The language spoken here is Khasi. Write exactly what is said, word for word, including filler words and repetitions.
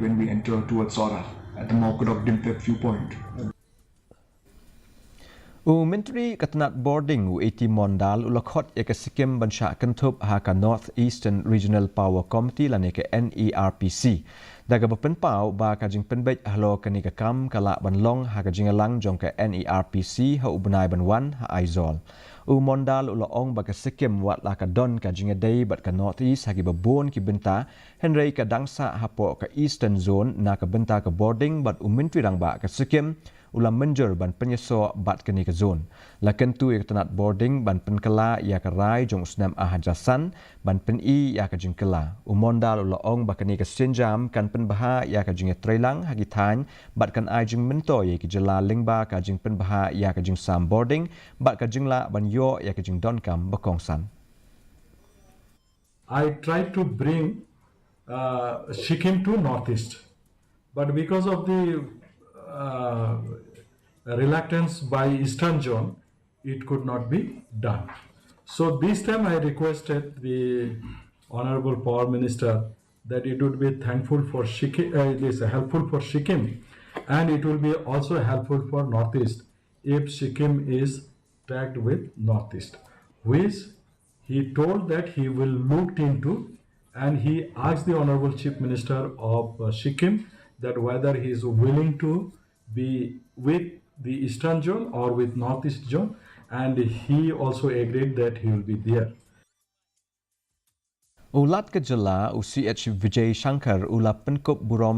when we enter towards Sohra at the Mawkyrok Dimpep viewpoint. U Myntri ka tnat bording u A T Mondal u la khot ïa ka Sikkim ban shah kynthup ha ka North Eastern Regional Power Committee lane ka N E R P C, da kaba pynpaw ba ka jingpynbeit halor kane ka kam ka lah ban long ha ka jingïalang jong ka N E R P C ha u bnai ban wan ha Aizawl. U Mondal u la ong ba ka Sikkim wat la ka don ka jingïadei bad ka North East ha kiba bun ki bynta, hynrei ka dang sah hapoh ka Eastern Zone na ka bynta ka bording, bad u Myntri Rangbah ka Sikkim u la mynjur ban pynïasoh bad kane ka zone. La kyntu ïa ka tnat bording ban pynkylla ïa ka rai jong u snem ar hajar san ban pyni ïa ka jingkylla. U Mondal u la ong ba kane ka sienjam kan pynbha ïa ka jingïatreilang ha ki thaiñ bad kan ai jingmyntoi ïa ki jylla lyngba ka jingpynbha ïa ka jingsam bording bad ka jinglah ban ïoh ïa ka jingdonkam ba kongsan. I tried to bring uh, Sikkim to Northeast, but because of the uh, reluctance by Eastern Zone, it could not be done. So this time I requested the Honorable Power Minister that it would be thankful for Sikkim, uh, it is helpful for Sikkim, and it will be also helpful for Northeast if Sikkim is tagged with Northeast, which he told that he will look into, and he asked the Honorable Chief Minister of uh, Sikkim that whether he is willing to be with the Eastern Zone or with Northeast Zone, and he also agreed that he will be there. U Lat ka jylla u C H Vijay Shankar u la pynkup burom